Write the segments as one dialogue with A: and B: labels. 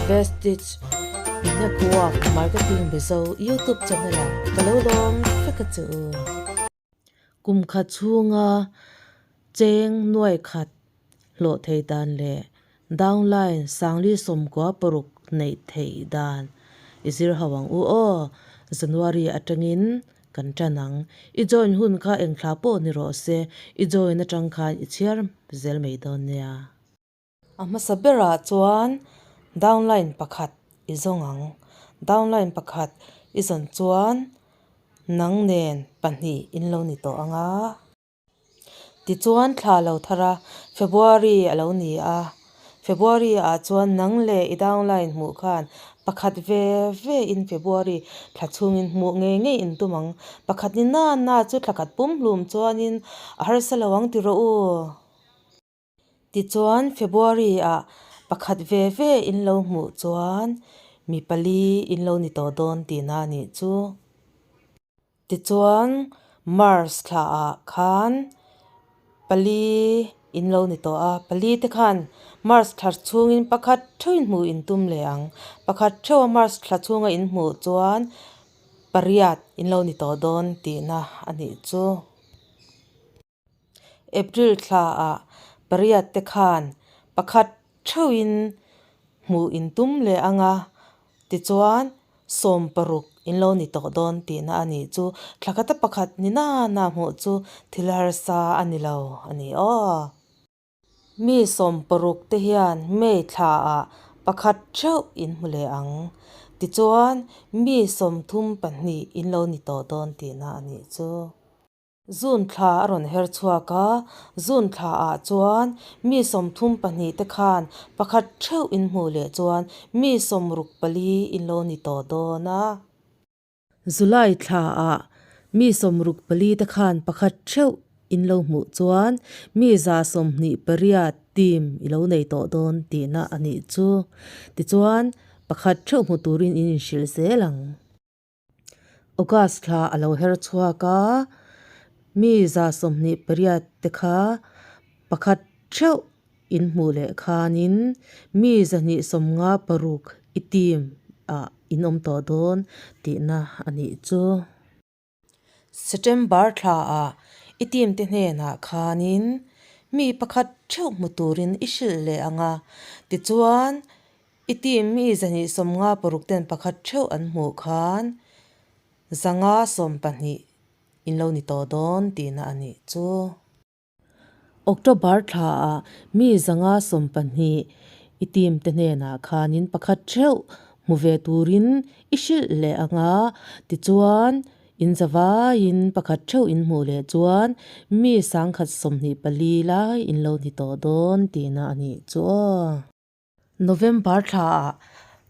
A: Vestige Network Marketing Mizo YouTube channel ah ka lo lawm vek a che u. Kum khat chhunga cheng nuai khat hlawh thei dan leh downline sangli sawmkua paruk neih theih dan i zir ho ang u aw. January atangin kan tan ang. I join hun kha eng thla pawh ni rawh se, i join atang khan i chhiar zel mai dawn nia. A hmasa berah chuan downline pakhat i zawng ang. Downline pakhat i zawn chuan nang nen pahnih in lo ni tawh ang a. Tichuan thla lo thar a, February a lo ni a. February ah chuan nang leh i downline hmuh khan pakhat ve ve in February thla chhungin hmuh ngei ngei in tum ang. Pakhat ni na na chu thla khat pumhlum chuanin a harsa lo ang ti rawh u. Tichuan, February-ah pakhat ve ve in lo hmuh chuan mi pali in lo ni tawh dawn tihna a nih chu. Tichuan, March thlaah khan pali in lo ni tawh a, pali te khan March thla chhungin pakhat theuh in hmuh in tum leh ang. Pakhat theuha March thla chhunga in hmuh chuan pariat in lo ni tawh dawn tihna a nih chu. April thlaah pariat te khan pakhat theuhin hmuh in tum leh ang a, tichuan sawm paruk in lo ni tawh dawn tihna a nih chu. Thla khata pakhat ni na na hmuh chu thil harsa a ni lo a ni aw. Mi sawm paruk te hian May thlaah pakhat theuh in hmu leh ang. Tichuan mi 32 in lo ni tawh dawn tihna a nih chu. Zun thla a rawn her chhuak a, zun thla ah chuan mi 32 te khan pakhat theuh in hmuh leh chuan mi 64 in lo ni tawh dawn a. July thla ah mi 64 te khan pakhat theuh in lo hmuh chuan mi 128 team i lo nei tawh dawn tihna a nih chu. Tichuan pakhat theuh hmu turin in inhrilh zel ang. August thla a lo her chhuak a, mi 28 te kha pakhat theuh in hmuh leh khanin mi 156 i team ah in awm tawh dawn tihna a nih chu. September thla ah i team te hnenah khanin mi pakhat theuh hmu turin i hrilh leh ang a, tichuan I team mi 156 ten pakhat theuh an hmuh khan 512 in lo ni tawh dawn tihna a nih chu. October thlaah mi 512 i team te hnenah khanin pakhat theuh hmu ve turin i hrilh leh ang a, tichuan in zavaiin pakhat theuh in hmuh leh chuan mi 124 lai in lo ni tawh dawn tihna a nih chu aw. November thlaah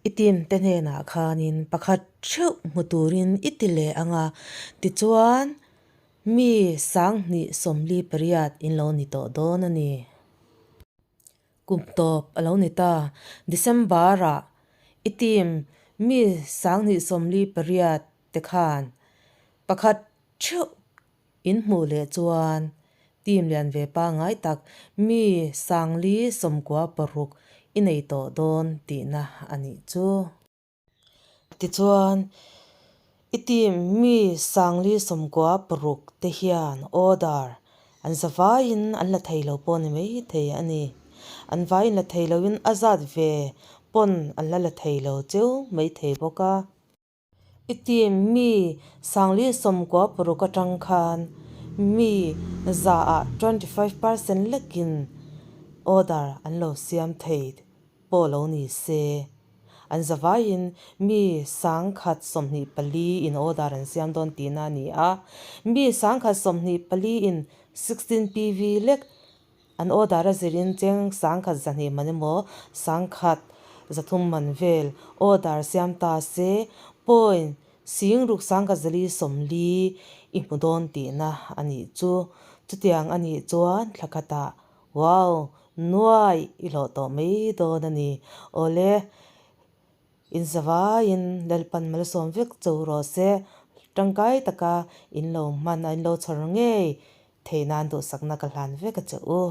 A: i team te hnenah khanin pakhat theuh hmu turin i ti leh ang a, tichuan mi 248 in lo ni tawh dawn a ni. Kum tawp a lo ni ta. December-ah i team mi 248 te khan pakhat theuh In hmuh leh chuan team lian ve pangngai tak mi 496 i nei tawh dawn tihna a nih chu. Tichuan, i team mi 496 te hian order an zavaiin an la thei lo pawh ni mai thei a ni. An vaiin la thei loin a zat ve pawn an la la thei lo cheu mai thei bawk a. I team mi 496 atang khan mi zaah 25% lekin order an lo siam thei pawh lo ni se. An zavaiin mi 124 in order an siam dawn tihna a ni a. Mi 124 in 16 PV lek An order a zirin cheng 1,200 man emaw 1,300 man vel order siam ta se point sing ruk 1,140 i hmu dawn tihna a nih chu. Chutiang a nih chuan thla khatah wow nuai i hlawh tawh mai dawn a ni. Awle, inzavaiin Lalpan malsawm vek cho rawh se, tangkai taka in lo hman a in lo chhawr ngei. Theih nan duhsakna ka hlan vek a che u.